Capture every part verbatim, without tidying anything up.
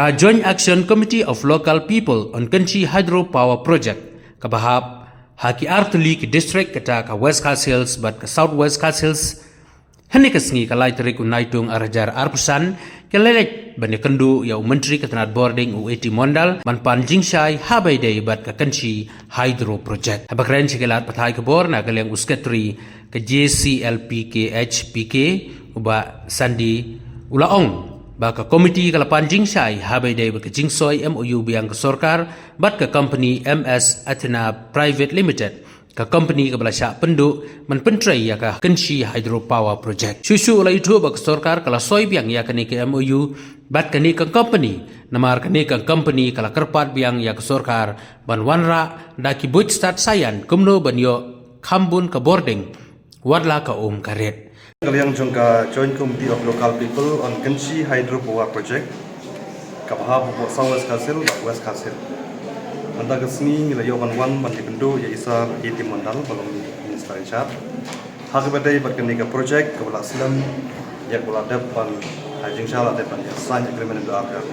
A Joint Action Committee of Local People on Kynshi Hydro Power Project, kaba hap ha ki artylli ki district, kata ka West Khasi Hills bad ka South West Khasi Hills, hynne ka sngi ka lai tarik u Naitung ar hajar arphew san, ka la leit ban ïakynduh ïa u Myntri ka tnad bording u A T Mondal ban pan jingshai ha ba ïadei bad ka Kynshi Hydro Project. Haba kren sha ki lad pathai khubor na ka liang u Secretary ka J C L P K H P K, u Bah Sandi, u la ong ba ka komiti ka la pan jingshai ha ba ïadei bad ka jingsoi M O U biang ka sorkar bad ka company M S Athena Private Limited, ka company kaba la shah pynduh ban pyntrei ïa ka Kynshi Hydro Power Project. Shuh shuh u la ïathuh ba ka sorkar ka la soi biang ïa kane ka M O U bad kane ka company, namar kane ka company ka la kyrpad biang ïa ka sorkar ban wanrah da ki buit stad saian kumno ban ïoh kham bun ka bording wat la ka um ka rit. Ka liang jong ka Joint Committee of Local People on Kynshi Hydro Power Project, kaba hap hapoh South West Khasi Hills bad West Khasi Hills. Mynta ka sngi ngi la ïoh ban wan ban ïakynduh ïa i Sir A T Mondal, ba long Minister in charge, ha kaba ïadei bad kane ka project kaba la slem, ïa kaba la dep ban, ha jingshai la dep ban ïa sign agreement naduh ar hajar,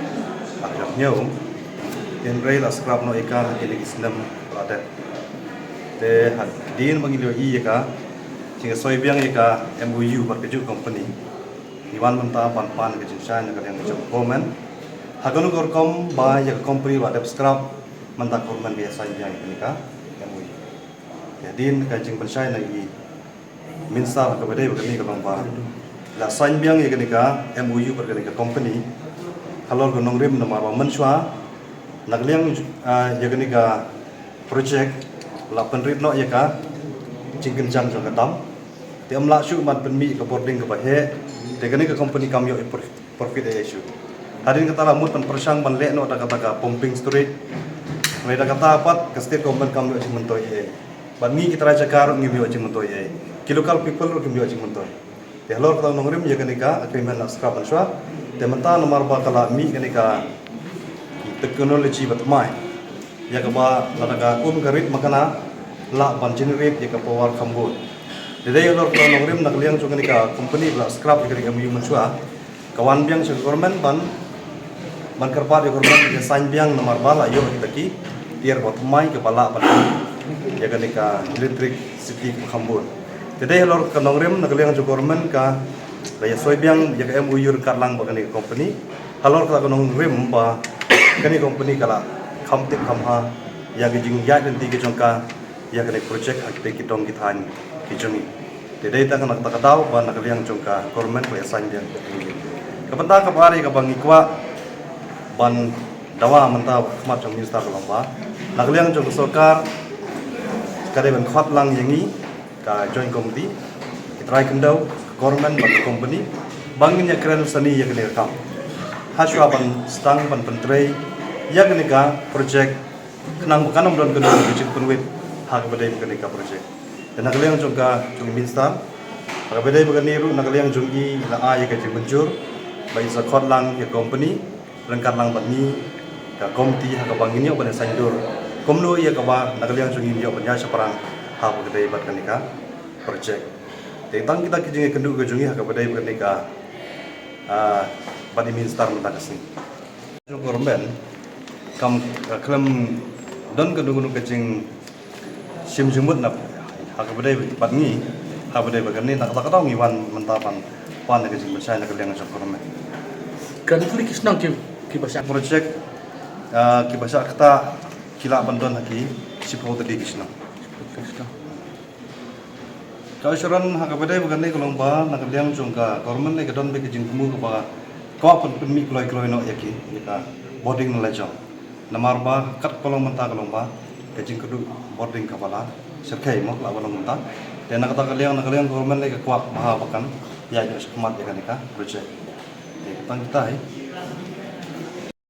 ar hajar hynñiew. Hynrei la scrap noh ïa ka ha kine ki snem ba la dep. Te hadien ba ngi la ïohi ïa ka, jingïasoi biang ïa ka M O U bad kajuh ka company, ngi wan mynta ban pan ka jingshai na ka liang ka jong ka government. Ha kano ka rukom ba ïa ka company ba dep scrap, mynta ka government ka ïa sign biang ïa kane ka M O U. Te hadien ka jingpynshai na i Minister, ha kaba ïadei bad kane ka long ba la sign biang ïa kane ka M O U bad kane ka company halor ka nongrim, namar ba mynshuwa na ka liang, ah, ïa kane ka project la pynrit noh ïa ka jingkynjang jong ka dam. Te ym lah shuh ban pynmih ka bording kaba heh. Te kane ka company kam ïoh ïa profit, profit ei ei shuh. Hadien kata la mut ban pyrshang ban leh noh da kata ka pumping storage. Hynrei da kata pat ka state government kam ïoh jingmyntoi ei ei. Bad ngi ki trai jaka ruh ngim ïoh jingmyntoi ei ei. Ki local people ruh kim ïoh jingmyntoi. Te halor kata ka nongrim ïa kane ka agreement la scrap mynshuwa. Te mynta namar ba ka la mih kane ka technology ba thymmai, ïa kaba lada ka um ka rit ma ka na lah ban generate ïa ka power kham bun. Te dei halor kata ka nongrim na ka liang jong kane ka company ba la scrap ïa kane ka M O U mynshuwa, ka wan biang sha ka government ban, ban kyrpad ïa ka government ïa sign biang namar ba la ïoh kita ki tiar ba thymmai kaba lah ban ïa kane ka electricity kaba kham bun. Te dei halor ka nongrim na ka liang jong ka government ka la ïa soi biang ïa ka M O U ryngkat lang bad kane ka company. Halor kata ka nongrim ba kane ka company ka la kham tip kham ha ïa ka jingïaid lynti ka jong ka ïa kane ka project ha kita ki dong ki thaiñ ki jong ngi. Te dei tang na kata ka daw ba na ka liang jong ka government ka la ïa sign biang. Ka bynta kaba ar kaba ngi kwah ban dawa mynta ha khmat jong u Minister ka long ba na ka liang jong ka sorkar ka dei ban khot lang ïa ngi ka Joint Committee, ki trai khyndew, ka government bad ka company, ba ngin ïa kren sani ïa kane ka kam. Hashwa ban sdang ban pyntrei ïa kane ka project, khnang ba kan ym don kano kano ka jingpynwit ha kaba ïadei bad kane ka project. Te na ka liang jong ka, jong i Minister, ha kaba ïadei bad kane ruh na ka liang jong i la ai ïa ka jingmynjur ba i sa khot lang ïa ka company ryngkat lang bad ngi ka committee ha kaba ngin ïoh ban ïa saiñdur kumno ïa kaba na ka liang jong ngi ngin ïoh ban ïaid shaphrang ha kaba ïadei bad kane ka project. Te tang kita ki jingïakynduh ka jong ngi ha kaba ïadei bad kane ka, ah, bad i Minister mynta ka sngi. Jong ka government kam, ah, khlem don kano kano ka jing shim jingmut na ha kaba ïadei bad ngi, ha kaba ïadei bad kane, na kata ka daw ngi wan mynta ban pan ka jingpynshai na ka liang jong ka government. Kane ki shnong ki, kiba shah project, ah, kiba shah ktah ki lah ban don ha ki shiphew tylli ki shnong. Ka assurance ha kaba ïadei bad kane ka long ba na ka liang jong ka government ne ka don beit ka jingthmu kaba kwah ban pynmih kloi kloi noh ïa ki, ïa ka bording na la jong. Namar ba kat kaba long mynta ka long ba ka jingkyrduh bording kaba la shyrkhei mo, kaba long mynta. Te na kata ka liang, na ka liang government ne ka kwah ba ha ba kan ïaid noh shakhmat ïa kane ka project. Te tang kita hi.